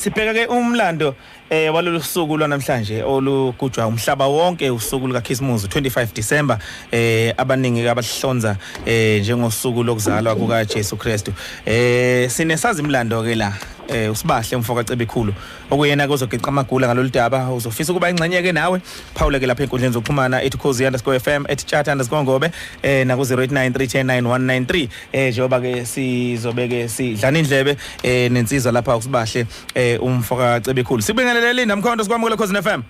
Sibheka ke umlando walolu suku lwanamhlanje olugujwa umhlaba wonke, usuku lukaKhisimusi, 25 December, abaningi abahlonza njengosuku lokuzalwa kuka Jesu Kristu. Sinesazi imlando ke la, uSibahle umfoka Cebekhulu, okuyena kuzogeqa amagula ngalolu daba. Uzofisa ukuba ingxenye ke nawe, phawule ke lapha enkundleni zokuxhumana @Khozi_FM, @chat_ngobe, naku 0893109193, njengoba ke sizobeke sidlana indlebe nensizwa lapha, uSibahle umfoka Cebekhulu. Sibingelele, Linda Mkhonto, sikwamukele Khozi FM.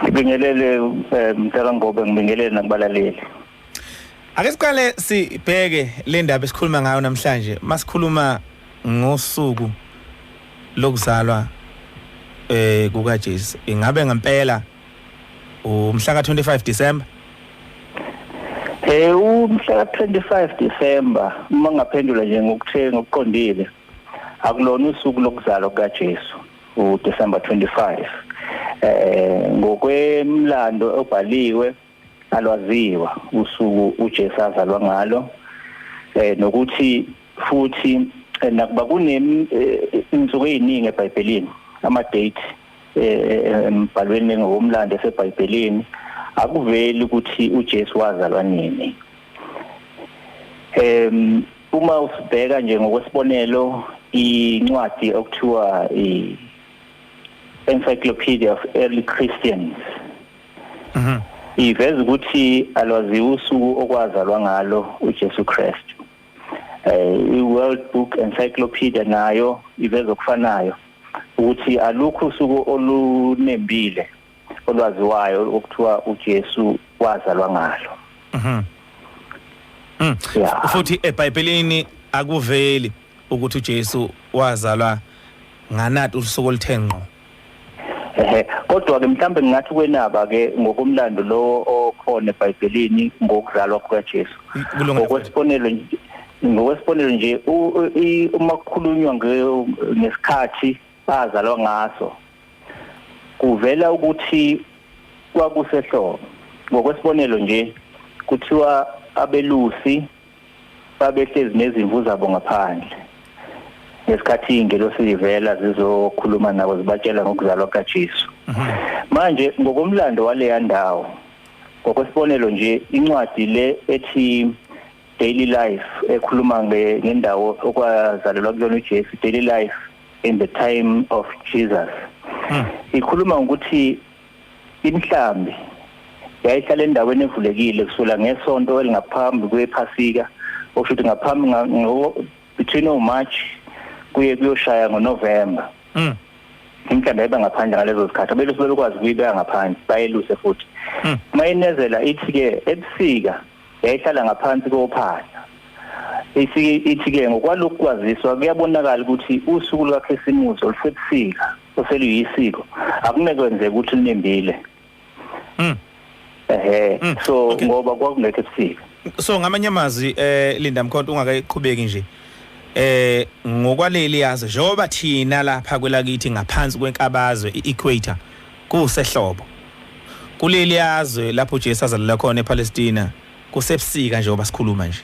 Ngibingelele, mntaka Ngobe, ngibingelele nakubalaleli. Ake siqale sibheke le ndaba esikhuluma ngayo namhlanje. Masikhuluma ngosuku lokuzalwa kuka Jesu, ingabe ngempela umhla ka 25 December? Umhla ka 25 December, uma ngaphendula nje ngokuthe ngokuqondile, akulona usuku lokuzalwa kukaJesu uDecember 25. Ngokwemlando obhaliwe, alwaziwa usuku uJesu azalwa ngalo, nokuthi futhi nakuba kune insuku eziningi eBhayibhelini, ama date embhalweni ngokomlando eseBhayibhelini, akuveli ukuthi uJesu wazalwa nini. Uma usibheka nje ngokwesibonelo incwadi okuthiwa i Encyclopedia of Early Christians, iveza ukuthi alwaziwa usuku okwazalwa ngalo uJesu Kristu. I-World Book Encyclopedia nayo iveza okufanayo, ukuthi alukho usuku olunembile olwaziwayo okuthiwa uJesu wazalwa ngalo. Yeah. Futhi eBhayibhelini akuveli ukuthi uJesu wazalwa nganati usuku oluthe ngqo. Ehe, kodwa ke mhlambe ngingathi kwenaba ke ngokomlando lo okhona eBhayibhelini ngokuzalwa kukaJesu. Kulungile. Ngokwesibonelo nje, uma kukhulunywa ngesikhathi bazalwa ngaso, kuvela ukuthi kwakusehlobo. Ngokwesibonelo nje, kuthiwa abelusi babehlezi nezimvu zabo ngaphandle ngesikhathi ingelosi zivela zizokhuluma nabo, zibatshela ngokuzalwa kaJesu. Manje ngokomlando waleya ndawo, ngokwesibonelo nje, incwadi le ethi Daily Life ekhuluma ngendawo okwazalelwa kuyona uJesu, Daily Life in the Time of Jesus, ikhuluma ngokuthi imhlambi yayihlala endaweni evulekile kusukela ngesonto elingaphambi kwephasika, okusho ukuthi ngaphambi between o-March kuye kuyoshaya ngoNovember. Imhlambi yayiba ngaphandle ngalezo zikhathi, abelusi belokwazi ukuyibeka ngaphandle bayeluse futhi. Mayinezela ithi ke ebusika yayihlala ngaphansi kophahla. Ithi ke ngokwalokhu kwaziswa kuyabonakala ukuthi usuku lukaKhisimusi olusebusika oseluyisiko akunekwenzeka ukuthi lunembile. Ehe, so ngoba kwakungekho ebusika. So ngamanye amazwi, Linda Mkhonto, ungakayiqhubeki nje, ngokwaleli yazo, njengoba thina lapha kwelakithi ngaphansi kwenkabazwe i-equator kusehlobo, kuleli yazwe lapho uJesu azalelwa khona ePalestina kusebusika njengoba sikhuluma nje.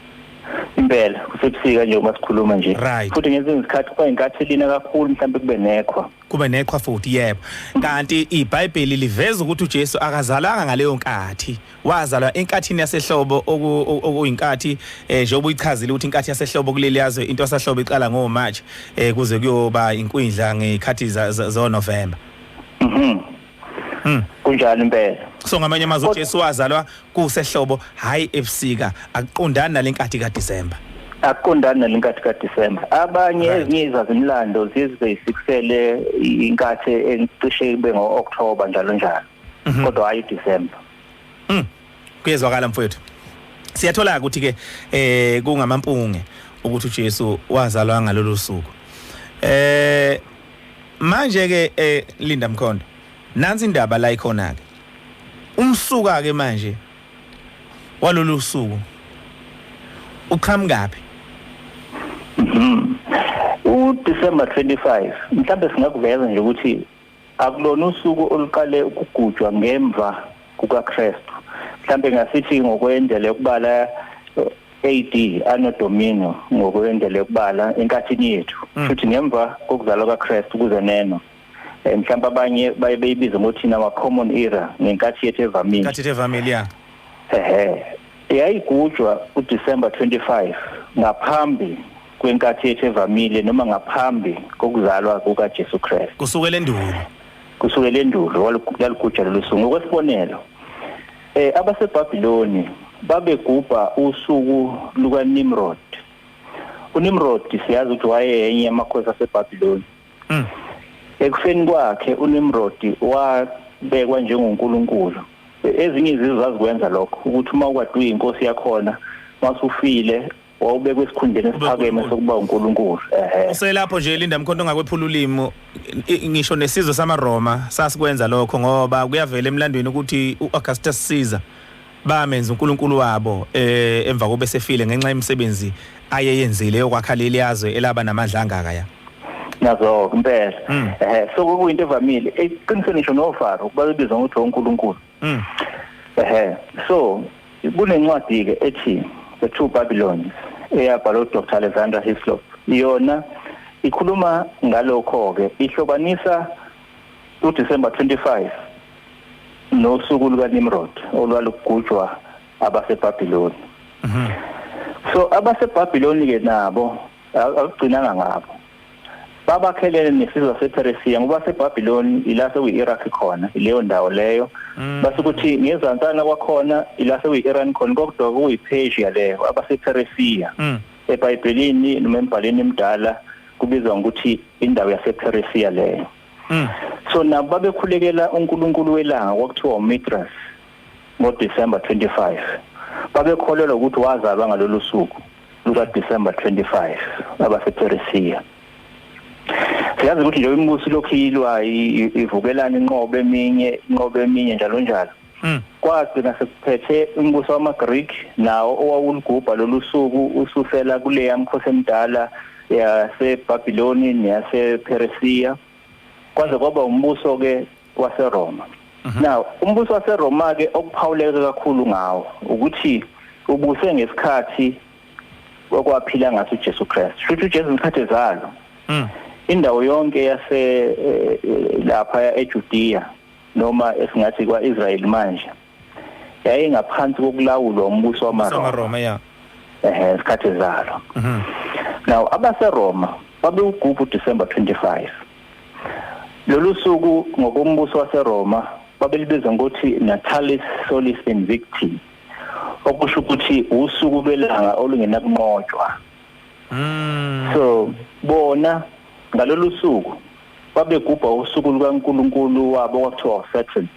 Impela kusebusika njengoba sikhuluma nje. Futhi ngezinye izikhathi kuba inkathi elina kakhulu, mhlawumbe kube neqhwa. Kube neqhwa futhi, yebo. Kanti iBhayibheli liveza ukuthi uJesu akazalanga ngaleyo nkathi, wazalwa enkathini yasehlobo, okuyinkathi njengoba uyichazile ukuthi inkathi yasehlobo kuleli yazwe, into yasehlobo iqala ngoMarch kuze kuyoba inkwindla ngekhathi zo November. Kunjalo impela. So ngamanye amazwi, uJesu wazalwa kusehlobo, hayi ebusika, akuqondani nalenkathi kaDecember. Akuqondani nalenkathi kaDecember. Abanye, ezinye izazimlando ziye ziyisikisele inkathi ecishe ibe ngo-October, njalo njalo, kodwa hayi uDecember. Kuyezwakala, mfowethu. Siyathola ukuthi ke kungamampunge ukuthi uJesu wazalwa ngalolu suku. Manje ke, Linda Mkhondo, nansi indaba la ikhona ke. Umsuka ke manje walolu suku uqhamukaphi? uDecember 25, mhlambe singakuveza nje ukuthi akulona usuku oluqale ukugujwa ngemva kukaKristu. Mhlambe ngasithi ngokwendlela yokubala. AD, Anno Domini, ngokwendlela yokubala enkathini yethu, futhi ngemva kokuzalwa kaKristu kuze neno. Mhlawumbe abanye baye beyibiza ngokuthi nama common era, ngenkathi yethu evamile. Inkathi yethu evamile, ya. Ehe, yayigujwa uDecember 25 ngaphambi kwenkathi yethu evamile, noma ngaphambi kokuzalwa kukaJesu Kristu. Kusukela endulo. Kusukela endulo yaligujwa lolu suku. Ngokwesibonelo, abaseBabiloni babegubha usuku luka Nimrod. uNimrod siyazi ukuthi wayeyenye yamakhosi aseBabiloni. Ekufeni kwakhe uNimrod wabekwa njengoNkulunkulu. Ezinye izizwe zazikwenza lokho, ukuthi uma ukade uyinkosi yakhona masufile wawubekwa esikhundleni esiphakeme sokuba uNkulunkulu. Ehhe. Uselapho nje Linda Mkhonto, ngakwephula ulimi, ngisho nesizwe samaRoma sasikwenza lokho, ngoba kuyavela emlandweni ukuthi uAugustus Caesar bamenza uNkulunkulu wabo emva kobe sefile, ngenxa yemisebenzi ayeyenzile yokwakha leli yazwe elaba namandla angaka, ya. Nazo impela. So kuyinto evamile eqinisweni, ngisho noFaro babebizwa ngokuthi uNkulunkulu. Ehhe, so kunencwadi ke ethi The Two Babylons, eyabhalwa uDr Alexander Hislop. Iyona ikhuluma ngalokho ke, ihlobanisa uDecember 25 nosuku luka Nimrod olwalugujwa abaseBabiloni. So abaseBabiloni ke nabo akugcinanga ngabo, babakhelene nesizwe sasePersia, ngoba seBabiloni ila sekuyi-Iraq khona leyo ndawo leyo, basukuthi ngezansana kwakhona ila sekuyi-Iran khona, kodwa kuyi-Persia leyo abasePersia. EBhayibhelini noma embhalweni emidala kubizwa ngokuthi indawo yasePersia leyo. So nabo babekhulekela uNkulunkulu welanga kwakuthiwa uMithras ngoDecember 25. Babekholelwa ukuthi wazalwa ngalolu suku luka December 25 abasePersia. Siyazi ukuthi nje imibuso lokhu ilwa, ivukelana, inqobe eminye, inqobe eminye, njalo njalo. Kwagcina sekuphethe umbuso wamaGreek, nawo owawuligubha lolu suku ususela kuleya mkhosi emidala yaseBabiloni neyasePersia, kwaze kwaba umbuso ke waseRoma. Now umbuso waseRoma ke, okuphawuleka kakhulu ngawo ukuthi ubuse ngesikhathi okwaphila ngaso uJesu Christ. Futhi uJesu ngesikhathi zalo, indawo yonke yase lapha eJudea, noma esingathi kwaIsrael manje, yayingaphansi kokulawulwa umbuso wamaRoma. SamaRoma, ya. Ehe, isikhathi zalo. Now abaseRoma babewugubha uDecember 25. Lolu suku ngokombuso waseRoma babelibiza ngokuthi Natalis Solis Invicti, okusho ukuthi usuku lwelanga olungenakunqotshwa. So bona ngalolu suku babegubha usuku lukaNkulunkulu wabo kwakuthiwa Saturn,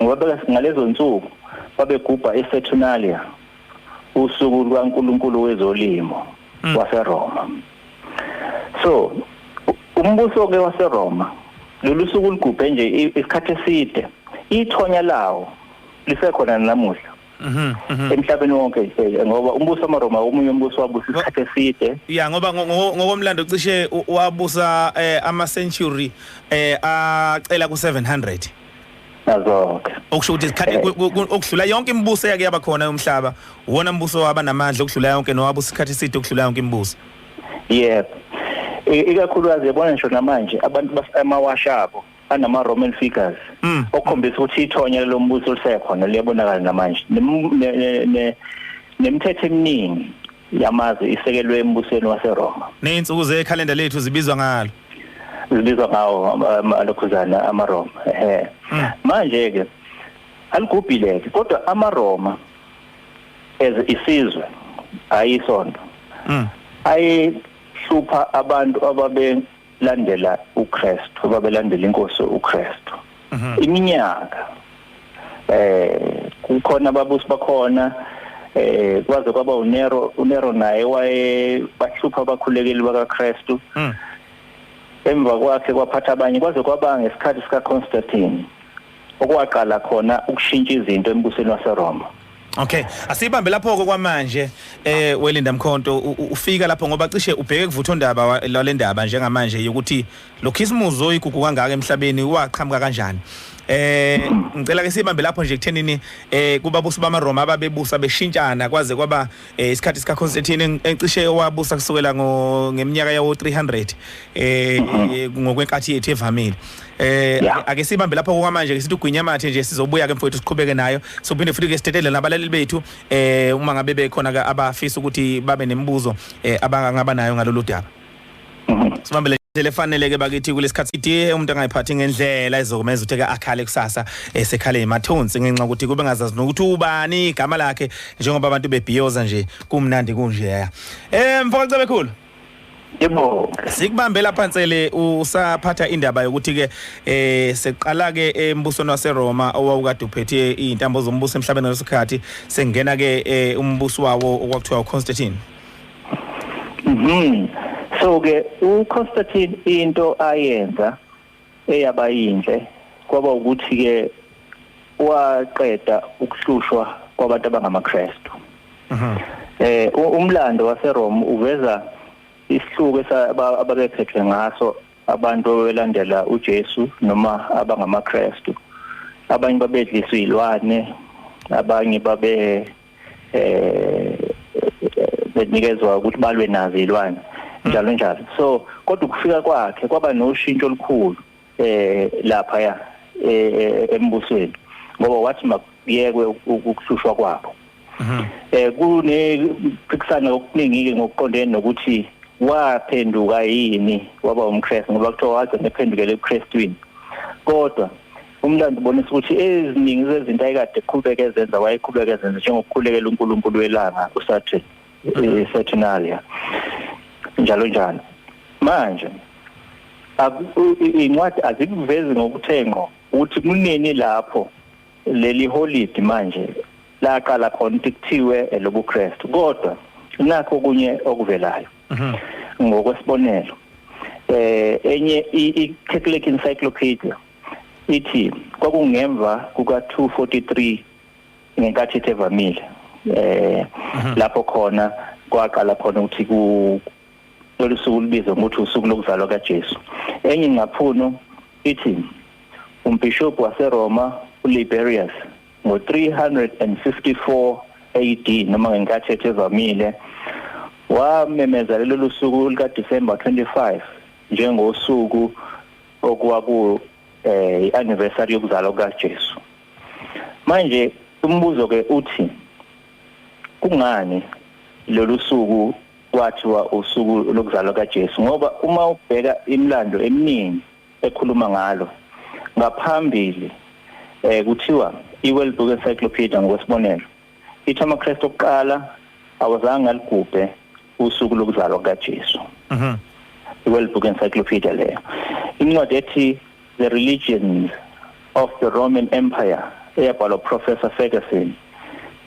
ngoba ngalezo nsuku babegubha iSaturnalia, usuku lukaNkulunkulu wezolimo waseRoma. So umbuso ke waseRoma lolu suku ligubhe nje isikhathi eside, ithonya lawo lisekhona namuhla emhlabeni wonke, ngoba umbuso wamaRoma omunye umbuso wabusa isikhathi eside. Ya, ngoba ngokomlando cishe wabusa ama century acela ku 700. Nazo-ke. Okusho ukuthi isikhathi okudlula yonke imibuso eyake yaba khona yomhlaba, uwona mbuso waba namandla okudlula yonke nowabusa isikhathi eside okudlula yonke imibuso. Yebo, ikakhulukazi yabona ngisho namanje abantu amawashi abo anama Roman figures, okukhombisa ukuthi ithonya lombuso lisekhona, liyabonakala namanje. Nemithetho eminingi yamazwe isekelwe embusweni waseRoma. Nezinsuku zekhalenda lethu zibizwa ngalo. Zibizwa ngawo alokhuzana amaRoma. Ehe, manje ke aligubhile ke, kodwa amaRoma as isizwe ayisonto ayihlupha abantu ababelandela uKristu, ababelandela inkosi uKristu. Iminyaka kukhona ababusi bakhona, kwaze kwaba uNero. uNero naye waye bahlupha abakhulekeli bakaKristu. Emva kwakhe kwaphatha abanye, kwaze kwaba ngesikhathi sika Constantine okwaqala khona ukushintsha izinto embusweni waseRoma. Okay, asibambe lapho ke kwamanje weLinda Mkhonto, ufika lapho ngoba cishe ubheke kuvuthondaba lale ndaba njengamanje yokuthi lo Khisimusi oyigugu kangaka emhlabeni waqhamuka kanjani. Ngicela ke sibambe lapho nje kuthenini kubabusi bamaRoma ababebusa beshintshana kwaze kwaba isikhathi sika Constantine ecishe wabusa kusukela ngeminyaka yawo 300 ngokwenkathi yethu evamile. Ake sibambe lapho kwamanje ke sithi ugwinyamathe nje, sizobuya ke mfowethu siqhubeke nayo, sophinde futhi ke sitetele nabalaleli bethu uma ngabe bekhona ke abafisa ukuthi babe nemibuzo abangaba nayo ngalolu daba. Sibambele indlela efanele ke bakithi kulesikhathi itiye umuntu angayiphathi ngendlela ezokumeza ukuthi ke akhale kusasa esekhale emathonsi ngenxa ukuthi kube ngazazi nokuthi ubani igama lakhe, njengoba abantu bebhiyoza nje kumnandi kunje. Mfoka Cebekhulu, Yebo. Sikubambe lapha nsele usaphatha indaba yokuthi ke seqala ke embusweni waseRoma owawukade uphethe izintambo zombuso emhlabeni ngalesikhathi, sengena ke umbuso wawo okwakuthiwa uConstantine. So ke uConstantine into ayenza eyaba yinhle kwaba ukuthi ke waqeda ukuhlushwa kwabantu abangamaKristu. Umlando waseRome uveza isihluku ababephethwe ngaso abantu abelandela uJesu noma abangamaKristu. Abanye babedliswa izilwane, abanye babe benikezwa ukuthi balwe nazo izilwane njalo njalo. So kodwa ukufika kwakhe kwaba noshintsho olukhulu lapha ya embusweni, ngoba wathi makuyekwe ukuhlushwa kwabo. Kunephikisana okuningi ke ngokuqondene nokuthi waphenduka yini waba umKristu, ngoba kuthiwa wagcina ephendukele ebuKristwini. Kodwa umlando ubonisa ukuthi eziningi zezinto ayekade eqhubeka ezenza wayeqhubeka ezenza, njengokukhulekela uNkulunkulu welanga uSaturn, Saturnalia, njalo njalo. Manje incwadi azikuvezi ngokuthe ngqo ukuthi kunini lapho leli holide manje laqala khona ukuthi kuthiwe elobuKristu, kodwa nakho kunye okuvelayo. Ngokwesibonelo, enye i-Catholic Encyclopedia ithi kwakungemva kuka 243 ngenkathi evamile, lapho khona kwaqala khona ukuthi ku lolu suku lubizwe ngokuthi usuku lokuzalwa kaJesu. Enye ingcaphuno ithi umbishop waseRoma uLiberius ngo-354 AD noma ngenkathi evamile wamemezela lolu suku lika December 25 njengosuku okwaku i-anniversary yokuzalwa kukaJesu. Manje umbuzo ke uthi kungani lolu suku kwathiwa usuku lokuzalwa kaJesu? Ngoba uma ubheka imilando eminingi ekhuluma ngalo ngaphambili, kuthiwa i-World Book Encyclopedia ngokwesibonelo ithi amaKristu okuqala awazange aligubhe usuku lokuzalwa kukaJesu. I-World Book Encyclopedia leyo. Incwadi ethi The Religions of the Roman Empire eyabhalwa Professor Ferguson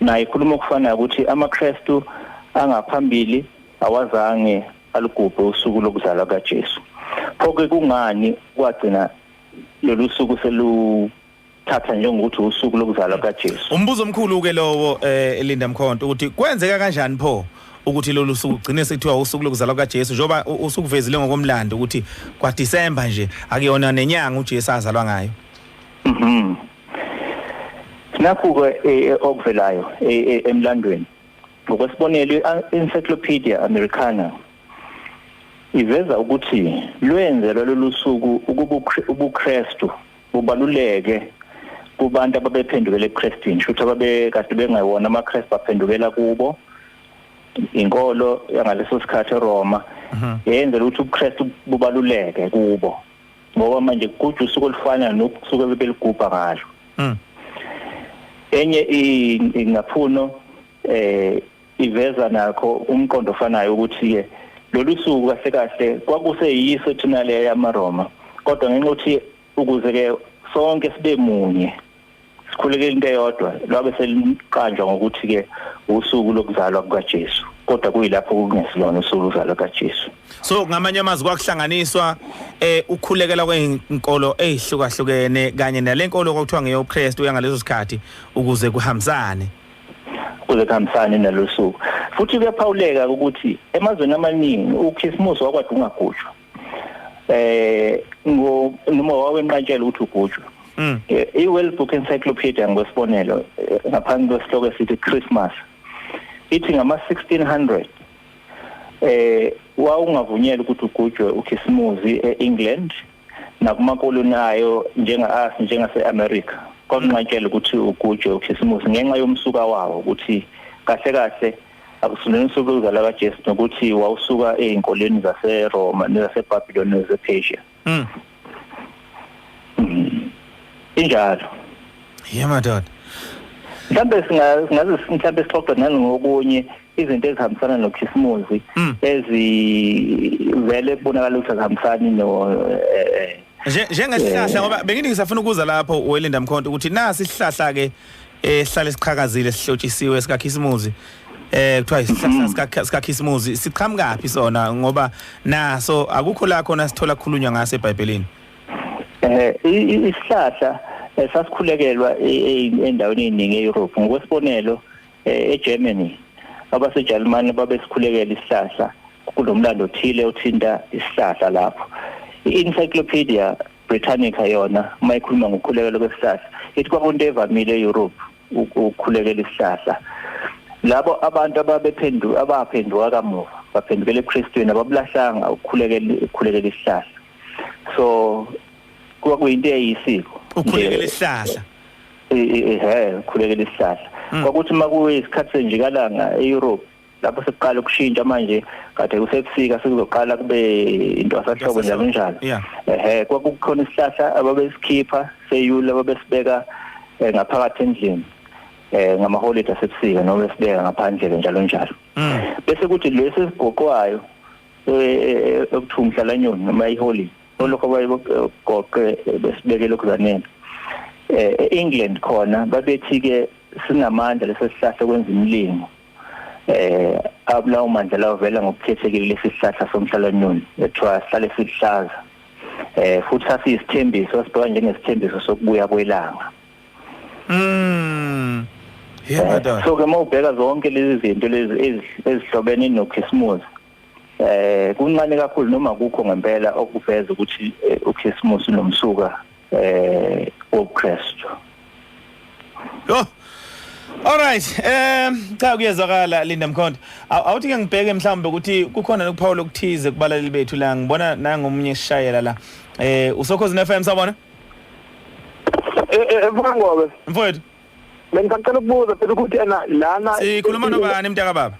nayo ikhuluma okufanayo ukuthi amaKristu angaphambili awazange aligubhe usuku lokuzalwa kaJesu. Pho-ke kungani kwagcina lolu suku seluthatha njengokuthi usuku lokuzalwa kaJesu? Umbuzo omkhulu ke lowo, Linda Mkhonto, ukuthi kwenzeka kanjani pho ukuthi lolu suku ugcine sekuthiwa usuku lokuzalwa kaJesu, njengoba usukuvezile ngokomlando ukuthi kwa December nje akuyona nenyanga uJesu azalwa ngayo. Nakho-ke okuvelayo emlandweni. Ngokwesibonelo, i-Encyclopedia Americana iveza ukuthi lwenzelwa lolu suku ukuba ubuKristu bubaluleke kubantu ababephendukela ebuKristwini, shuthi ababekade bengayona amaKristu baphendukela kubo inkolo yangaleso sikhathi eRoma, yenzela ukuthi ubuKristu bubaluleke kubo, ngoba manje kugujwa usuku olufana nokusuke beligubha ngalo. Enye ingaphuno iveza nakho umqondo ofanayo ukuthi ke lolu suku kahle kahle kwakuseyiso thina le yamaRoma, kodwa ngenxa yokuthi ukuze ke sonke sibe munye sikhulekele into eyodwa, lwabe seliqanjwa ngokuthi ke usuku lokuzalwa kukaJesu, kodwa kuyilapho kungesilona usuku lokuzalwa kukaJesu. So ngamanye amazwi kwakuhlanganiswa ukukhulekela kwezinkolo ezihlukahlukene kanye nalenkolo okuthiwa ngeyobuKristu yangaleso sikhathi ukuze kuhambisane. Kuze kuhambisane nalosuku. Futhi kuyaphawuleka ukuthi emazweni amaningi uKhisimusi wakwade ungagujwa. Noma wawenqatshelwa ukuthi ugujwe. I-World Book Encyclopedia ngokwesibonelo, ngaphansi kwesihloko esithi Christmas, ithi ngama 1600 wawungavunyelwa ukuthi ugujwe uKhisimusi eEngland nakumakoloni ayo njengase-America. Kwakunqatshelwa ukuthi ugujwe uKhisimusi ngenxa yomsuka wawo, ukuthi kahle kahle akusulona usuku lokuzalwa kaJesu, nokuthi wawusuka ezinkolweni zaseRoma nezaseBabylon nezasePersia. Injalo. Yeah madoda. Mhlambe singaze mhlambe sixoxe nangokunye izinto ezihambisana noKhisimusi ezivele kubonakala ukuthi azihambisani no njengesihlahla, ngoba bengithi ngisafuna ukuza lapho weLinda Mkhonto ukuthi nasi isihlahla ke esihlale siqhakazile sihlotshisiwe sikaKhisimusi, kuthiwa isihlahla sikaKhisimusi, siqhamukaphi sona, ngoba naso akukho la khona sithola kukhulunywa ngaso eBhayibhelini? Isihlahla sasikhulekelwa endaweni eziningi eEurope. Ngokwesibonelo, eGermany, abaseJalimane babesikhulekela isihlahla, kunomlando othile othinta isihlahla lapho. I-Encyclopedia Britannica yona uma ikhuluma ngokukhulekela kwesihlahla ithi kwakunto evamile eEurope ukukhulekela isihlahla. Labo abantu abaphenduka kamuva baphendukela eKristwini ababulahlanga ukukhulekela isihlahla. So kwakuyinto eyisiko ukukhulekela isihlahla. Ukukhulekela isihlahla. Kwakuthi makuyisikhathi senjikalanga eEurope lapho sekuqala ukushintsha manje, kade kusebusika sekuzoqala kube intwasahlobo njalo njalo. Kwakukhona isihlahla ababesikhipha seyula, ababesibeka ngaphakathi endlini ngamaholide asebusika, noma besibeka ngaphandle njalo njalo. Bese kuthi lesi esigoqwayo ekuthiwa umhlalanyoni noma iholide, olokho abayigoqe besibeke lokuzanela. E-England khona babethi ke sinamandla lesi sihlahla kwenza imilingo. Abulawo mandla lawo vela ngokukhethekile lesi sihlahla somhlalanyoni ethiwa sihlale sihlaza. Futhi sasiyisithembiso, sibheka njengesithembiso sokubuya kwelanga. Yeah. So ke mawubheka zonke lezi zinto lezi ezihlobene noKhisimusi, kuncane kakhulu noma kukho ngempela okuveza ukuthi uKhisimusi unomsuka wobuKristu. Yo. Alright, cha kuyezwakala Linda Mkhonto. Awuthi ke ngibheke mhlawumbe ukuthi kukhona nokuphawula okuthize kubalaleli bethu la, ngibona nangomunye esishayela la. Usokhozi FM, sawubona? Mfangobe. Mfowethu. Bengisacela ukubuza phela ukuthi ena lana sikhuluma nobani mntaka baba?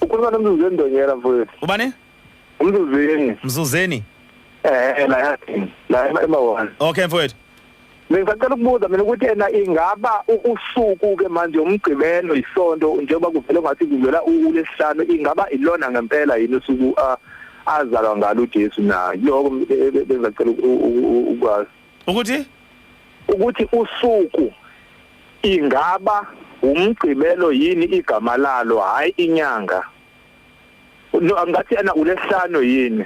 Ukhuluma noMzuzeni Ndonyela mfowethu. Ubani? Umzuzeni. Mzuzeni? La la ema1. Okay mfowethu. Bengisacela ukubuza mina ukuthi ena ingaba usuku ke manje umgqibelo isonto, njengoba kuvele ngathi kuvela uLesihlanu, ingaba ilona ngempela yini usuku azalwa ngalo uJesu na? Lokho bengisacela ukwazi. Ukuthi usuku ingaba umgqibelo yini igama lalo, hayi inyanga. No, ngathi ana uLesihlanu yini?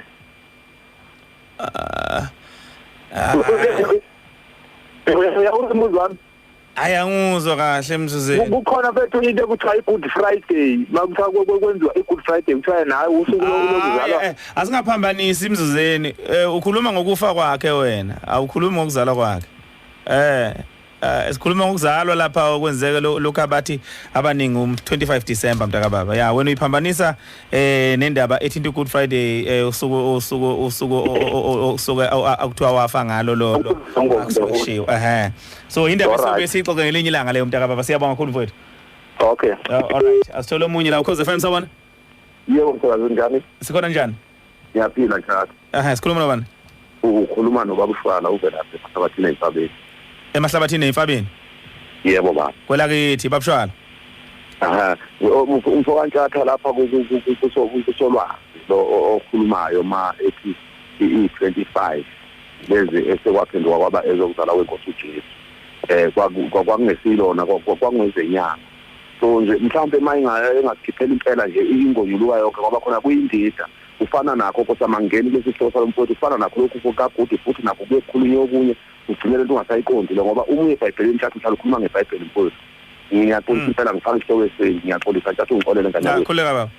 Ayanguzwa kahle Mzuzeni. Kukhona mfethu into ekuthiwa i-Good Friday, makuthiwa kwenziwa i-Good Friday kuthiwa naye usuku lokuzalwa. Asingaphambanisi Mzuzeni, ukhuluma ngokufa kwakhe wena, awukhulumi ngokuzalwa kwakhe. Sikhuluma ngokuzalwa lapha okwenzeka lokho abathi abaningi um 25 December mntaka baba. Ya wena uyiphambanisa nendaba ethi into Good Friday, usuku usuku usuku usuku akuthiwa wafa ngalo lo akushiwo. So indaba esobe sixoxe ngelinye ilanga leyo mntaka baba. Siyabonga kakhulu mfowethu. Okay. All right. Asithole omunye la Ukhozi FM, sawubona? Yebo mfowethu, njani? Sikhona njani? Ngiyaphila njalo. Sikhuluma nobani? Ukhuluma nobaba uShwala uvela lapha eMahlabathini eMfabeni. Emahlabathini eMfabeni? Yebo baba. Kwelakithi babushwala. Umfokantshatha lapha kusolwazi lo okhulumayo ma ethi i-25 lezi esekwaphenduka kwaba ezokuzalwa kwenkosi uJesu. Kwakungesilona kwakungezenyanga. So nje mhlawumbe mayinga engakhiphela impela nje ingonyuluka yonke, ngoba khona kuyindida. Ufana nakho kosamangeni lesi sihloko salomfowethu, ufana nakho lokhu kaGudi, futhi nakho kuyekhulunywa okunye ugcine lento ungasayiqondi le, ngoba uma uye eBhayibhelini mhlawumbe uhlala ukhuluma ngeBhayibheli mfowethu. Ngiyaxolisa impela ngifaka isihloko esini, ngiyaxolisa nje ungikolele ngane. Ngiyakhuleka baba.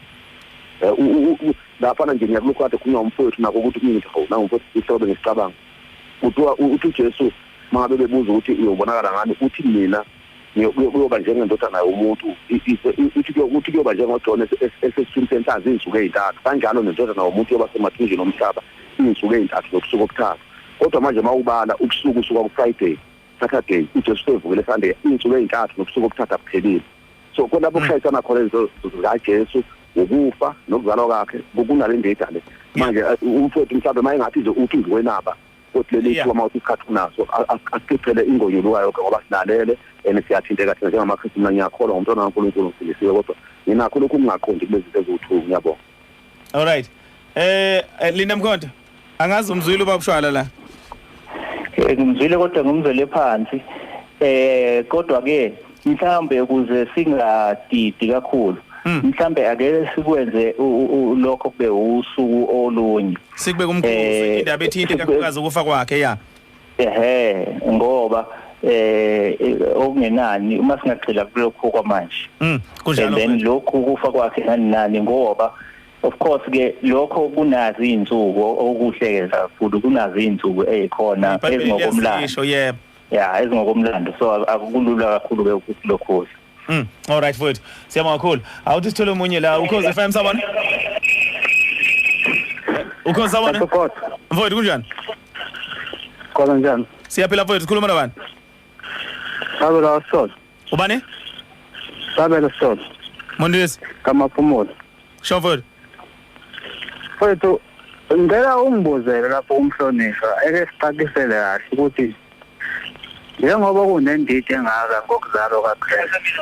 Lapha nje ngiyakulokhu kade khulunywa umfowethu nako ukuthi ngithi hawu nangumfowethu isihloko bengisicabanga. Kuthiwa uthi Jesu mangabe bebuza ukuthi uyobonakala ngani uthi mina kuyoba njengendodana yomuntu uthi kuyoba njengoJohn esesithini senhlanzi izinsuku ezintathu kanjalo nendodana yomuntu yoba semathunjini omhlaba izinsuku ezintathu nobusuku obuthathu. Kodwa manje mawubala ubusuku usuka ku Friday, Saturday, uJesu sevukile Sunday, izinsuku ezintathu nobusuku obuthathu abuphelile. So kulapho kushayisana khona izinto zikaJesu ukufa nokuzalwa kwakhe kunale ndida le. Manje umfowethu mhlawumbe mayengathi nje uthi ngikwenaba kodwa leli thuba mawuthi isikhathi unaso asiphele ingonyuluka yonke ngoba silalele and siyathinteka thina njengamaKristu. Mina ngiyakholwa ngomntwana kaNkulunkulu ngifundisiwe kodwa nginakho lokhu kungaqondi kulezi zinto eziwu2. Ngiyabonga. All right. Linda Mkhonto, angazi umzwile ubaba uShwala la. Ngimzwile kodwa ngimzwele phansi. Kodwa ke mhlambe ukuze singadidi kakhulu mhlambe ake sikwenze lokho kube usuku olunye sikubeke umkhosi indaba ethinte kakhulukazi ukufa kwakhe ya. Ehhe ngoba okungenani uma singagxila kulokho kwamanje kunjalo and then lokhu kufa kwakhe nani ngoba of course ke lokho kunazi izinsuku okuhlekeza kakhulu kunazi izinsuku ezikhona ezingokomlando. Yebo ya ezingokomlando so akulula kakhulu ke ukuthi lokho. All right mfowethu, siyabonga kakhulu. Awuthi sithole omunye la Ukhozi FM sabona. Ukhozi sabona. Mfowethu kunjani? Khona njani? Siyaphila mfowethu, sikhuluma nabani? Sabelo Solo. Ubani? Sabelo Solo. Mondisi. Kamaphumulo. Sho mfowethu. Mfowethu ngicela ungibuzele lapho umhlonishwa eke sicakisele kahle ukuthi njengoba kunendidi engaka ngokuzalwa kaKristu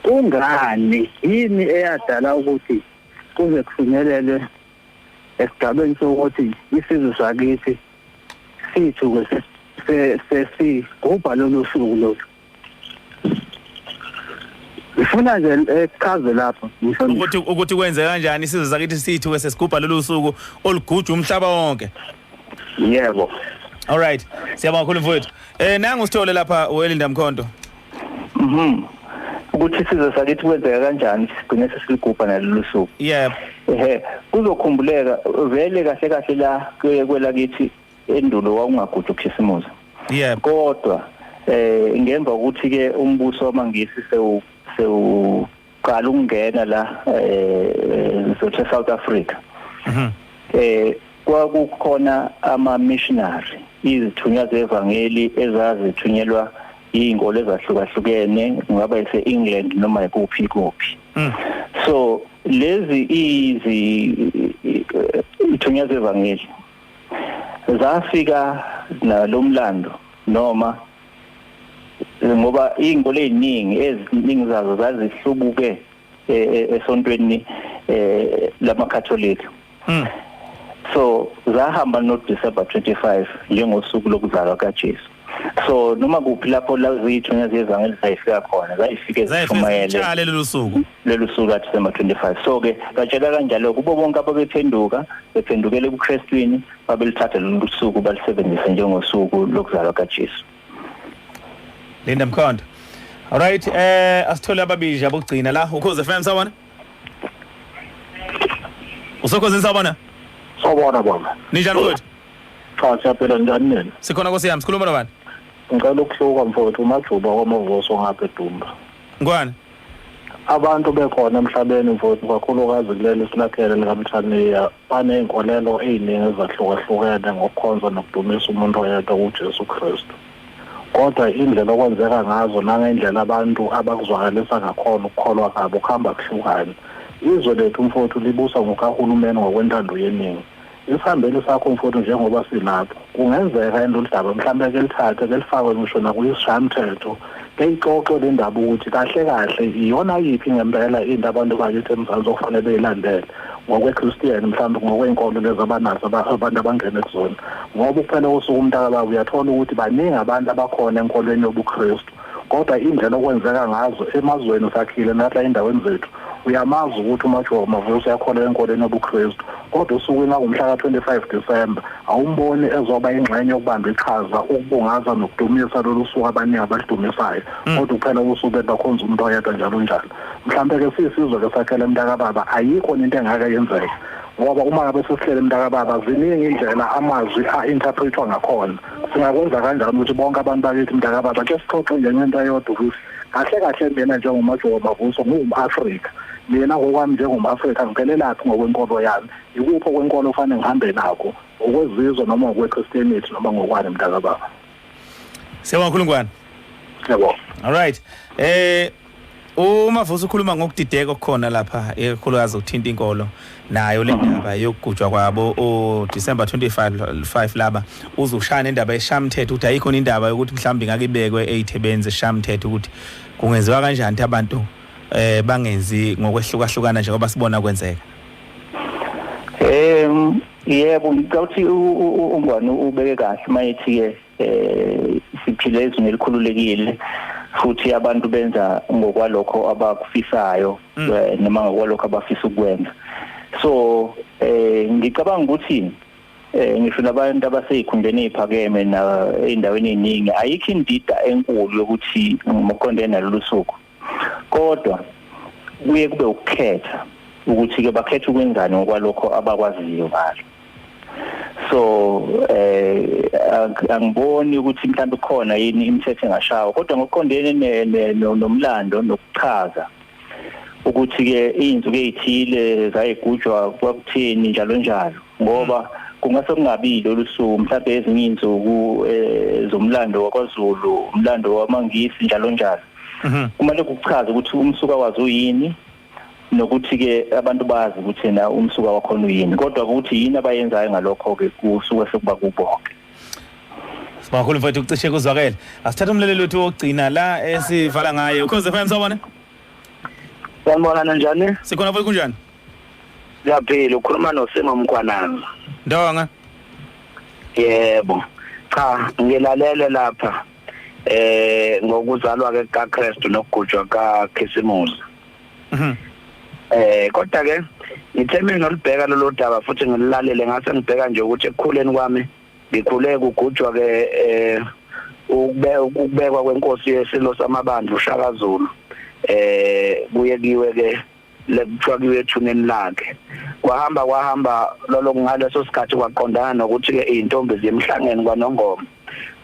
kungani yini eyadala ukuthi kuze kufinyelele esigabeni sokuthi isizwe sakithi sithu sesigubha lolu suku lolu? Ngifuna nje echaze lapho ukuthi kwenzeka kanjani isizwe sakithi sithu sesigubha lolu suku oluguja umhlaba wonke. Yebo. All right. Siyabonga kakhulu mfowethu. Nangu sithole lapha uElinda Mkhonto. Ukuthi isizwe sakithi kwenzeka kanjani sigcine sesiligubha nalolu suku. Yebo. Kuzokhumbuleka vele kahle kahle la kwelakithi endulo kwakungagujwa uKhisimusi. Yebo. Kodwa ngemva kokuthi ke umbuso wamaNgisi sewuqala ukungena la e South Africa. Kwakukhona ama missionary izithunywa zevangeli ezazithunyelwa izinkolo ezahlukahlukene kungaba ise England noma ikuphi kuphi. So lezi izithunywa zevangeli zafika nalomlando noma ngoba izinkolo eziningi eziningi zazo zazihlubuke esontweni lamaKatholika. So zahamba no December 25 njengosuku lokuzalwa kaJesu. So noma kuphi lapho la zithunywa zevangeli zayifika khona zayifike zishumayele lolu suku la December 25. So ke batshela kanjalo kubo bonke ababephenduka bephendukele kuKristwini babelithatha lolu suku balisebenzise njengosuku lokuzalwa kaJesu. Linda Mkhonto. All right, asithole ababili abokugcina la Ukhozi FM sabona. Usokhozi sabona. Sawubona baba. Ninjani mfowethu? Cha siyaphila njani nina? Sikhona Nkosi yami, sikhuluma nobani? Ngicela ukuhluka mfowethu uMajuba kwaMavuso ngapha eDumba. Ngwane. Abantu bekhona emhlabeni mfowethu kakhulukazi kuleli silakhele likaMthaniya baney'nkolelo ey'ningi ezahlukahlukene ngokukhonza nokudumisa umuntu oyedwa uJesu Kristu. Kodwa indlela okwenzeka ngazo nangendlela abantu abakuzwakalisa ngakhona ukukholwa kwabo kuhamba kuhlukane. Izwe lethu mfowethu libusa ngokahulumeni ngokwentando yeningi. Isihambeli sakho mfowethu njengoba silapho kungenzeka lolu daba mhlawumbe ke lithathe ke lifakwe ngisho nakuyisishayamthetho ke ixoxwe le ndaba ukuthi kahle kahle iyona yiphi ngempela into abantu bakithi eMzansi okufanele beyilandele ngokweChristian mhlawumbe ngokwey'nkolo lezi abanazo abantu abangena kuzona. Ngoba kuphela kosuku umntakababa uyathola ukuthi baningi abantu abakhona enkolweni yobuKristu kodwa indlela okwenzeka ngazo emazweni sakhile nathi endaweni zethu uyamazi ukuthi uMajuba Mavuso uyakholwa enkolweni yobuKristu Kodwa usukwini langomhla ka-25 December awumboni ezoba ingxenye yokubamba iqhaza ukubungaza nokudumisa lolu suku abaningi abaludumisayo, kodwa kuphela usuku bakhonza umuntu oyedwa njalo njalo. Mhlambe ke sisizwe ke sakhele mntakababa, ayikho into engake yenzeka, ngoba uma ngabe sesihlele mntakababa ziningi indlela amazwi a-interpretwa ngakhona. Singakwenza kanjani ukuthi bonke abantu bakithi mntakababa ke sixoxe nje ngento eyodwa, ukuthi kahle kahle mina njengoMajoba Mavuso ngingum-Afrika, mina ngokwami njengom-Afrika ngiphelelaphi ngokwenkolo yami, ikuphi okwenkolo ofanele ngihambe nakho, ngokwezizwe noma ngokwe-Christianity noma ngokwani mntakababa? Siyabonga kakhulu Ngwane. Siyabonga. All right. uMavuso ukhuluma ngokudideka okukhona lapha, ekakhulukazi ukuthinta inkolo nayo le ndaba yokugujwa kwabo o December 25 laba, uzoshaya nendaba eshamthetho ukuthi ayikho indaba yokuthi mhlawumbe ingake ibekwe eyithebeni zeshamthetho ukuthi kungenziwa kanjani ukuthi abantu bangenzi ngokwehlukahlukana njengoba sibona kwenzeka. Yebo, ngicabanga ukuthi uNgwane ubeke kahle mayethi ke siphile ezweni elikhululekile futhi abantu benza ngokwalokho abakufisayo noma ngokwalokho abafisa ukwenza. So ngicabanga ukuthi ngisho nabantu abaseyikhundleni eziphakeme na endaweni eziningi ayikho indida enkulu yokuthi ngokuqondene nalolu suku, kodwa kuye kube ukukhetha ukuthi ke bakhetha ukwenzani ngokwalokho abakwaziyo ngalo. So angiboni ukuthi mhlawumbe khona yini imithetho engashawa, kodwa ngokuqondene nomlando nokuchaza ukuthi ke izinsuku ezithile zayigujwa kwakuthini njalo njalo, ngoba kungase kungabi lolu suku, mhlawumbe ezinye izinsuku zomlando wakwaZulu, umlando wamaNgisi njalo njalo. Kumele kuchaze ukuthi umsuka wazo uyini, nokuthi ke abantu bazi ukuthi na umsuka wakhona uyini, kodwa ukuthi yini abayenzayo ngalokho ke kusuke sekuba kubonke. Sibonga mfowethu, ucishe kuzwakele. Asithathe umlaleli wethu wokugcina la esivala ngaye. Ukhoze FM, sawubona. Sanibona, njani? Sikhona mfowethu, kunjani? Ngiyaphila, ukhuluma noSimo Mkhwanazi. Ndonga. Yebo. Cha, ngilalele lapha ngokuzalwa ke kaKristu nokugujwa kaKhisimusi. Kodwa ke ngithe mina ngolibheka lolu daba futhi ngililalele, ngase ngibheka nje ukuthi ekukhuleni kwami ngikhule kugujwa ke ukubekwa kwenkosi yesilo samabandla uShaka Zulu, kuye kiwe ke lekuthiwa kiwe ethuneni lakhe. Kwahamba lolo ngaleso sikhathi kwaqondana nokuthi ke izintombi ziyemhlangeni kwaNongoma,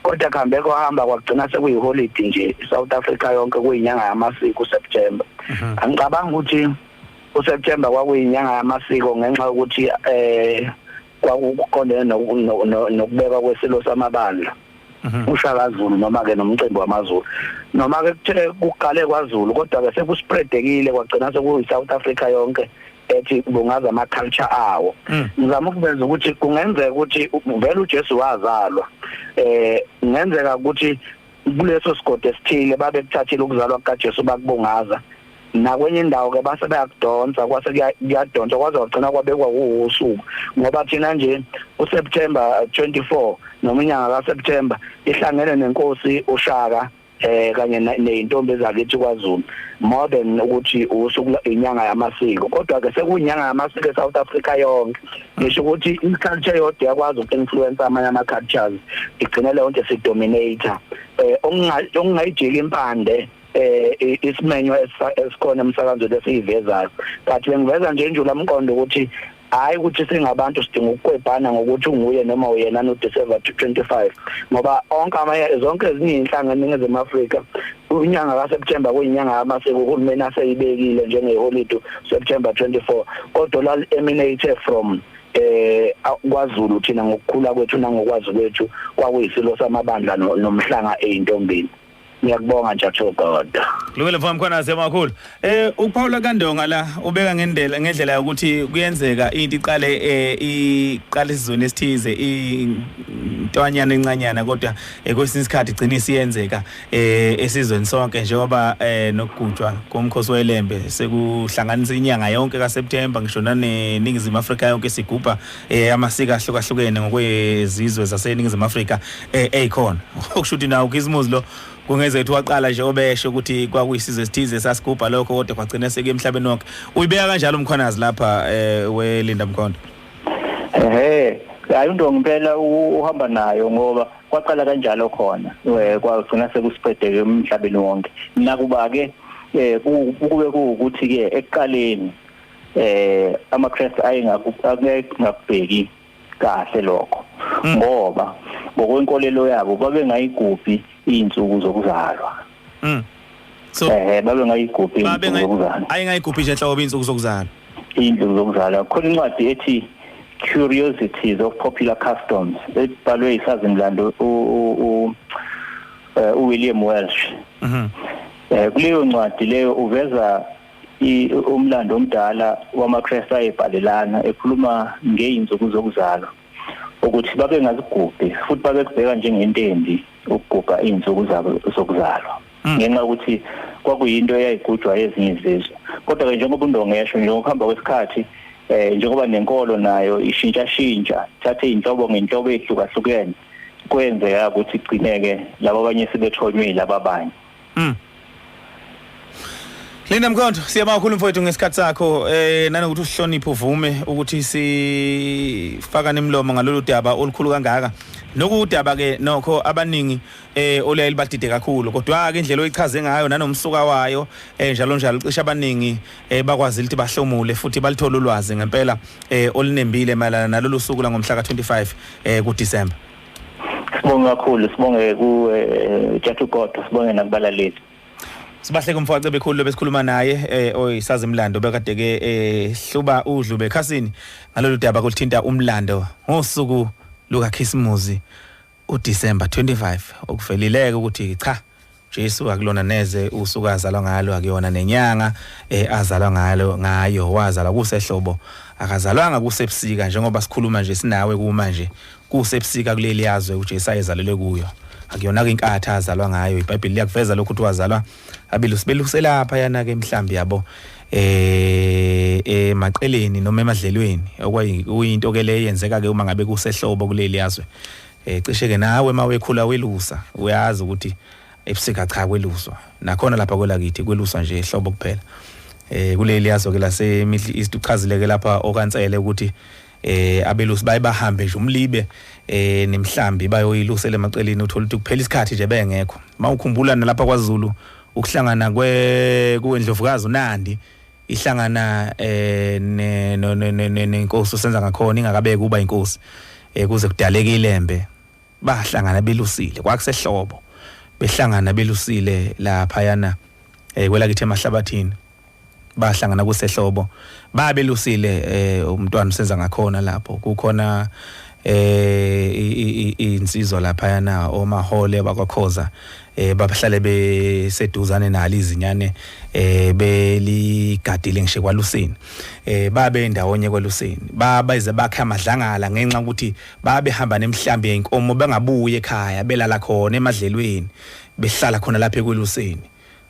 kodwa kuhambe kwahamba kwagcina sekuyiholide nje South Africa yonke, kuyinyanga yamasiko uSeptember. Angicabanga ukuthi uSeptember kwakuyinyanga yamasiko ngenxa yokuthi kwakuqondene nokubekwa kwesilo samabandla uShaka Zulu noma ke nomcimbi wamaZulu, noma ke kuthe kuqale kwaZulu, kodwa ke sekuspreadekile kwagcina sekuyi South Africa yonke ethi bungaza ama culture awo. Ngizama ukuveza ukuthi kungenzeka ukuthi vele uJesu wazalwa, kungenzeka ukuthi kuleso sigodi esithile babe kuthathile ukuzalwa kukaJesu bakubungaza, nakwenye indawo ke base bayakudonsa, kwase kuyadonsa kwaze kwagcina kwabekwa usuku, ngoba thina nje uSeptember 24 noma inyanga kaSeptember ihlangene nenkosi uShaka kanye nezintombi ezakithi kwaZulu, more than ukuthi usuku inyanga yamasiko. Kodwa ke sekuyinyanga yamasiko eSouth Africa yonke, ngisho ukuthi iculture yodwa iyakwazi uku-influence amanye ama-cultures, igcine leyo nto sidominator okungayijiki impande isimenywa esikhona emsakazweni esiyivezayo. But bengiveza nje injula umqondo ukuthi hayi ukuthi singabantu sidinga ukukwebhana ngokuthi unguye noma uyena no December 25, ngoba onke amanye zonke ezinye inhlanga eNingizimu Afrika unyanga kaSeptember kuyinyanga yamasiko uhulumeni aseyibekile njengeholide September 24, kodwa la emanate from kwaZulu thina ngokukhula kwethu nangokwazi kwethu kwakuyisilo samabandla nomhlanga eintombini. Ngiyakubonga nje God. Kulungile mfowethu Mkhwanazi, makhulu. uPaul kaNdonga la ubeka ngendlela yokuthi kuyenzeka into iqale iqale isizweni esithize intwanyana encanyana, kodwa kwesinye isikhathi igcina isiyenzeka esizweni sonke, njengoba nokugujwa komkhosi weLembe sekuhlanganisa inyanga yonke kaSeptember, ngisho naneNingizimu Afrika yonke sigubha amasiko ahlukahlukene ngokwezizwe zaseNingizimu Afrika eyikhona. Okusho ukuthi nawo uKhisimusi lo kungenzeka ukuthi waqala nje obesho ukuthi kwakuyisizwe esithize sasigubha lokho, kodwa kwagcina sekuye emhlabeni wonke. Uyibeka kanjalo uMkhwanazi lapha weLinda Mkhondo. Ehhe, hayi uNdonga impela uhamba nayo ngoba kwaqala kanjalo khona, kwagcina sekuspreadeke emhlabeni wonke. Nakuba ke kube kuwukuthi ke ekuqaleni amaKristu ayengakubheki kahle lokho, ngoba ngokwenkolelo yabo babengayigubhi izinsuku zokuzalwa. So babengayigubhi izinsuku zokuzalwa. Ayengayigubhi nje nhlobo izinsuku zokuzalwa. Izinsuku zokuzalwa. Khona incwadi ethi Curiosities of Popular Customs ebhalwe isazimlando uWilliam Welsh. Kuleyo ncwadi leyo uveza umlando omdala wamaKristu ayebhalelana ekhuluma ngeinsuku zokuzalwa, ukuthi babengazigubhi futhi babekubheka njengento embi ukugubha izinsuku zabo zokuzalwa, ngenxa yokuthi kwakuyinto eyayigujwa ezinye izizwe. Kodwa ke njengoba uNdonga esho nje, ngokuhamba kwesikhathi njengoba nenkolo nayo ishintsha ithathe inhlobo ngenhlobo ehlukahlukene, kwenzeka ukuthi igcineke labo abanye sebethonywe laba abanye. Linda Mkhonto, siyabonga kakhulu mfowethu ngesikhathi sakho, nanokuthi usihloniphe uvume ukuthi sifakane imilomo ngalolu daba olukhulu kangaka. Nokudaba ke nokho abaningi oluyaye libadide kakhulu, kodwa ke indlela oyichaze ngayo nanomsuka wayo njalo njalo cishe abaningi bakwazi ukuthi bahlomule futhi balithole ulwazi ngempela olunembile mayelana nalolu suku la ngomhla ka25 kuDecember. Sibonge kakhulu, sibonge ku Jathu Godo, sibonge nakubalaleli. Sibahleke umfowethu bekhulu besikhuluma naye oyisazi imlando bekade ke hluba udlube ekhasini ngalolu daba kulithinta umlando ngosuku luka Khisimusi uDecember 25, okuvelileke ukuthi cha, Jesu akulona neze usuku azalwa ngalo, akuyona nenyanga azalwa ngalo ngayo, wazalwa kusehlobo, akazalwanga kusebusika njengoba sikhuluma nje sinawe kumanje kusebusika kuleli yazwe uJesu ayezalelwe kuyo. Akuyona ke inkathi azalwa ngayo, iBhayibheli liyakuveza lokho ukuthi wazalwa abelusi beluselapha yana ke mhlambi yabo emaqeleni noma emadlelweni, okuyinto ke le yenzeka ke uma ngabe kusehlobo kuleli yazwe. Cishe ke nawe mawekhula welusa uyazi ukuthi ebusika cha kweluswa, nakhona lapha kwelakithi kweluswa nje ehlobo kuphela. Kuleli yazwe ke lase Middle East uchazileke lapha okansele ukuthi abelusi baye bahambe nje umlibe nemhlambi bayoyilusela emaceleni, uthola ukuthi kuphela isikhathi nje bengekho. Mawukhumbula nalapha kwaZulu ukuhlangana kweNdlovukazi uNandi ihlangana nenkosi usenza ngakhona ingakabeki kuba inkosi, kuze kudaleke ilembe, bahlangana belusile, kwakusehlobo behlangana belusile lapha yana kwelakithi emahlabathini, bahlangana kusehlobo babelusile umntwana usenza ngakhona lapho kukhona insizwa lapha yana omahole bakwaKhoza, bahlale beseduzane nalo izinyane beligadile ngisho kwaluseni, babe ndawonye kwaluseni, babeze bakhe amadlangala ngenxa ukuthi babehamba nemhlambi yenkomo bengabuye ekhaya, belala khona emadlelweni, behlala khona lapha ekweluseni.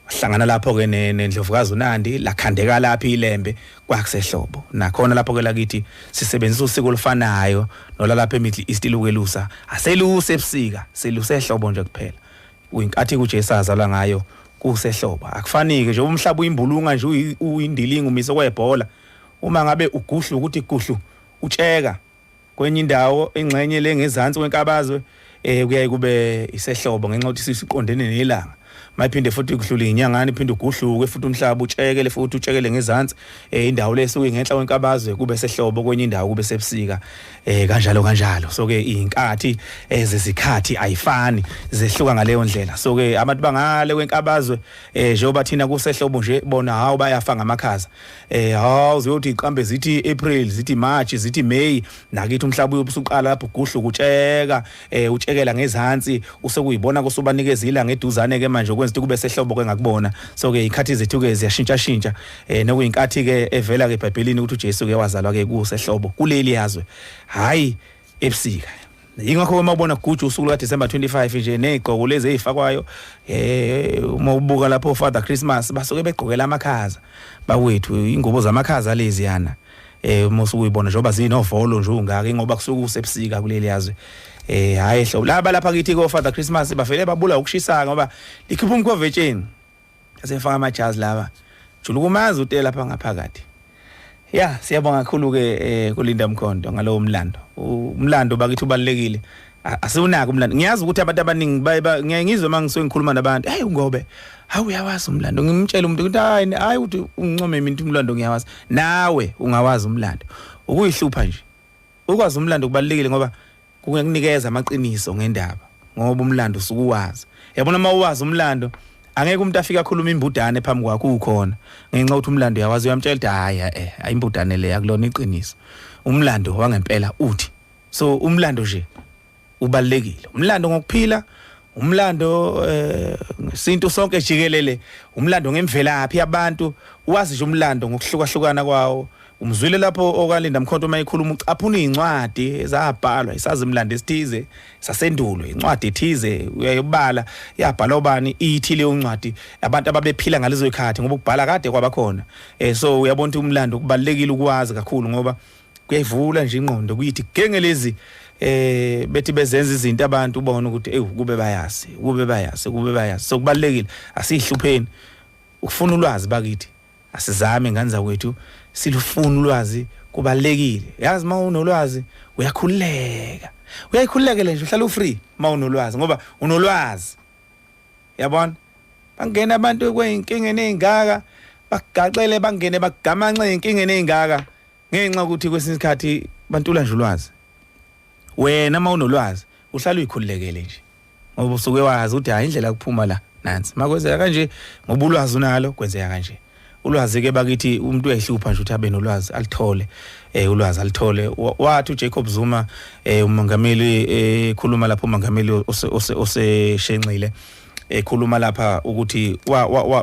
Hlangana lapho ke nendlovukazi uNandi lakhandeka lapha ilembe kwakusehlobo. Nakhona lapho ke lakithi sisebenzisa usiko olufanayo nolalapha eMiddle East lokwelusa, aseluse ebusika, seluse ehlobo nje kuphela. Uyinkathi kuJesu azalwa ngayo kusehlobo. Akufanike nje umhlaba uyimbulunga nje uyindilinga umise kwebhola, uma ngabe uguhlu ukuthi guhlu utsheka kwenye indawo engxenye lengezansi kwenkabazwe kuyaye kube isehlobo ngenxa yokuthi siqondene nelanga. Mayiphinde futhi kudlule inyangana iphinde uguhluke futhi umhlaba utshekele futhi utshekele ngezansi, indawo lesuke ngenhla kwenkabazwe kube sehlobo, kwenye indawo kube sebusika, kanjalo kanjalo. So ke inkathi ezezikhathi ayifani, zehluka ngaleyo ndlela. So ke abantu bangale kwenkabazwe njengoba thina kusehlobo nje bona hawu bayafa ngamakhaza, hawu uzothi iqambe zithi April, zithi March, zithi May, nakithi umhlaba uyobusuqala lapho uguhluka utsheka utshekela ngezansi, usekuyibona kusubanikeza ilanga eduzane ke manje okwenza ukuthi kube sehlobo ke ngakubona. So ke ikhathi zethu ke ziyashintsha shintsha, nokuyinkathi ke evela ke eBhayibhelini ukuthi uJesu ke wazalwa ke kusehlobo kuleli yazwe, hayi ebusika. Ingakho uma ubona kuguja usuku luka December 25 nje nezigqoko lezi ezifakwayo, uma ubuka lapho Father Christmas basuke begqokela amakhaza bakwethu, ingubo zamakhaza lezi yana, uma usukuyibona njengoba zinovolo nje ungaka, ngoba kusuke kusebusika kuleli yazwe. Hayi hlobo laba lapha kithi ko Father Christmas bavele babula ukushisa ngoba likhipha umkhovetsheni asefaka amajazi laba julukumazi ute lapha ngaphakathi. Ya, siyabonga kakhulu ke kuLinda Mkhonto ngalowo mlando. Umlando bakithi ubalekile. Asiwunaka umlando. Ngiyazi ukuthi abantu abaningi baye ngiyizwe mangisuke ngikhuluma nabantu, hey Ngobe, hawu uyawazi umlando. Ngimtshela umuntu ukuthi hayi hayi uthi uncome mina umlando ngiyawazi. Nawe ungawazi umlando. Ukuyihlupha nje. Ukwazi umlando kubalekile ngoba kukunikeza amaqiniso ngendaba, ngoba umlando usukuwazi. Yabona uma uwazi umlando angeke umuntu afike akhuluma imbudane phambi kwakho ukhona, ngenxa ukuthi umlando uyawazi, uyamtshela ukuthi hayi ayimbudane le, akulona iqiniso. Umlando wangempela uthi. So umlando nje ubalekile. Umlando ngokuphila, umlando isintu sonke jikelele, umlando ngemvelaphi yabantu, wazi nje umlando ngokuhlukahlukana kwawo. Umzwile lapho okaLinda Mkhonto uma ekhuluma ucaphuna incwadi ezabhalwa isazi imlando esithize sasendulo, incwadi ethize uyayibala yabhalwa ubani, ithi leyo ncwadi abantu ababephila ngalezo zikhathi, ngoba ukubhala kade kwabakhona. So uyabona ukuthi umlando kubalekile ukwazi kakhulu, ngoba kuyayivula nje ingqondo, kuyithi gengelezi bethi bezenza izinto abantu ubone ukuthi ewu kube bayazi, kube bayazi, kube bayazi. So kubalekile, asihlupheni ukufuna ulwazi bakithi, asizame ngane zakwethu silufuna ulwazi, kubalekile. Yazi uma unolwazi uyakhululeka, uyayikhululekela nje, uhlala ufree uma unolwazi, ngoba unolwazi. Yabona bangena abantu kweyinkingeni ezingaka, bagaxele bangene bagamanxe ezinkingeni ezingaka ngenxa ukuthi kwesinye isikhathi bantula nje ulwazi. Wena uma unolwazi uhlala uyikhululekele nje, ngoba usuke wazi ukuthi hayi indlela yokuphuma la nansi, makwenzeka kanje ngoba ulwazi unalo, kwenzeka kanje. Ulwazi ke bakithi umuntu uyayihlupha nje ukuthi abe nolwazi alithole, ulwazi alithole. Wathi uJacob Zuma umongameli ekhuluma lapho, umongameli oseshenxile ekhuluma lapha ukuthi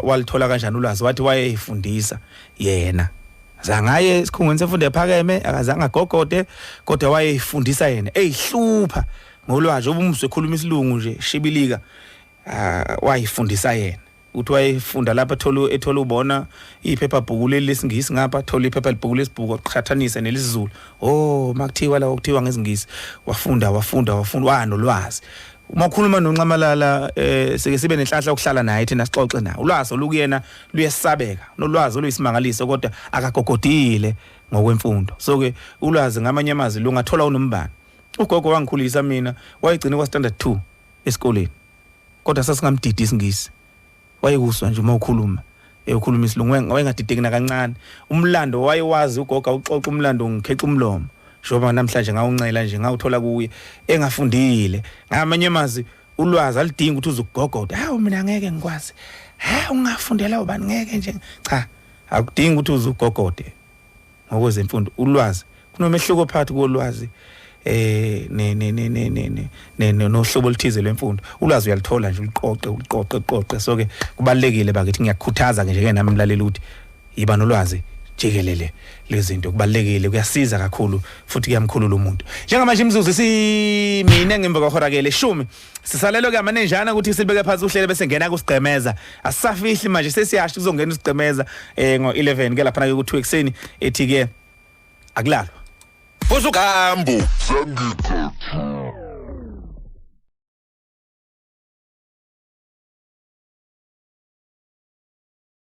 walithola kanjani ulwazi, wathi wayeyifundisa yena. Zangaye esikhungweni semfundo ephakeme, akazange agogode, kodwa wayeyifundisa yena, eyihlupha ngolwazi. Ubumzwe ekhuluma isilungu nje shibilika, wayifundisa yena. Uthi wayefunda lapha ethola ubona iphepha bhuku lesiNgisi ngapha, thola iphepha libhuku lesibhuku aqhathanise nelisiZulu. Oh makuthiwa la okuthiwa ngesiNgisi, wafunda wafunda wafunda wanolwazi. Uma ukhuluma noNxamalala sike sibe nenhlahla yokuhlala naye thina sixoxe naye. Ulwazi olukuyena luyesabeka, nolwazi oluyisimangaliso, kodwa akagogodile ngokwemfundo. So ke ulwazi ngamanye amazwi lungathola unombani. Ugogo wangikhulisa mina, wayegcina kwa standard 2 esikoleni, kodwa sasingamdidi isiNgisi. Wayekuswa nje uma ukhuluma, ekhuluma isilungu, wayengadideki nakancane. Umlando wayewazi ugogo, uxoxa umlando ngikhexa umlomo, njengoba namhlanje ngawuncela nje ngawuthola kuye engafundile. Ngamanye amazwi ulwazi alidingi ukuthi uzukugogoda, hawu mina ngeke ngikwazi, ha ungafundela ubani ngeke nje. Cha, akudingi ukuthi uzugogode ngokwezemfundo. Ulwazi kunomehluko phakathi kolwazi ne ne ne ne ne nohlobo oluthize lwemfundo. Ulwazi uyalithola nje, uliqoqe uliqoqe uqoqe. So ke kubalekile bakithi, ngiyakukhuthaza nje ke nami mlaleli ukuthi yiba nolwazi jikelele lezinto, kubalekile, kuyasiza kakhulu futhi kuyamkhulula umuntu. Njengamanje imizuzu simine ngemva kwehora ke leshumi, sisalelo ke amanenjana ukuthi silibeke phansi uhlele bese ngena kusigqemeza. Asisafihli manje, sesiyasho kuzongena usigqemeza ngo-11 ke lapha ke ku-2 ekuseni, ethi ke akulalwa. Usukambo.